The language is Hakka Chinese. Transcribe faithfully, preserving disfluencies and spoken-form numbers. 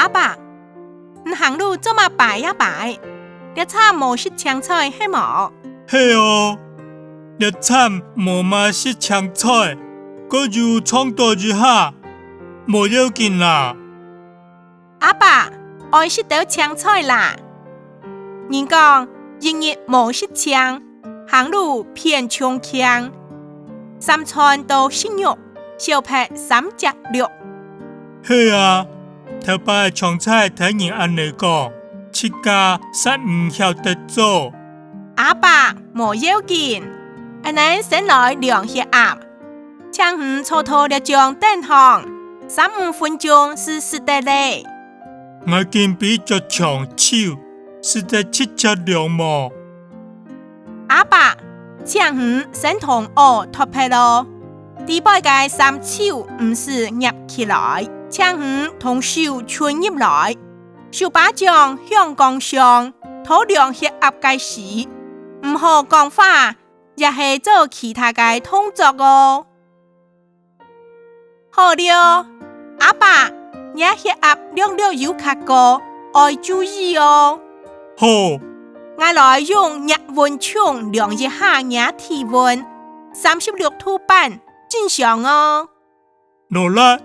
阿伯，你行路做麼跛啊跛？這站無食青菜係無？係哦，這站無麼食青菜，過又撞著一下，無要緊啦。阿伯，愛食兜青菜啦！人講，一日無食青，行路偏重輕。三餐都食肉，少忒三節六。係啊，頭擺常在聽人恁呢講，自家煞毋曉得做。阿伯，無要緊，𠊎等先來量血壓。請你坐到這張凳項，三五分鐘就使得了。𠊎今晡著長袖，使得直接量無？阿伯，請你先同襖脫忒囉。底背个衫袖毋使夾起來，請你同手伸入來。手巴掌向光上，討量血壓个時，毋好講話，也係做其他个動作哦。好了，阿伯，若血壓略略有較高，愛注意哦。好，𠊎來用額溫槍量一下若體溫，三十六度半，正常哦。勞力，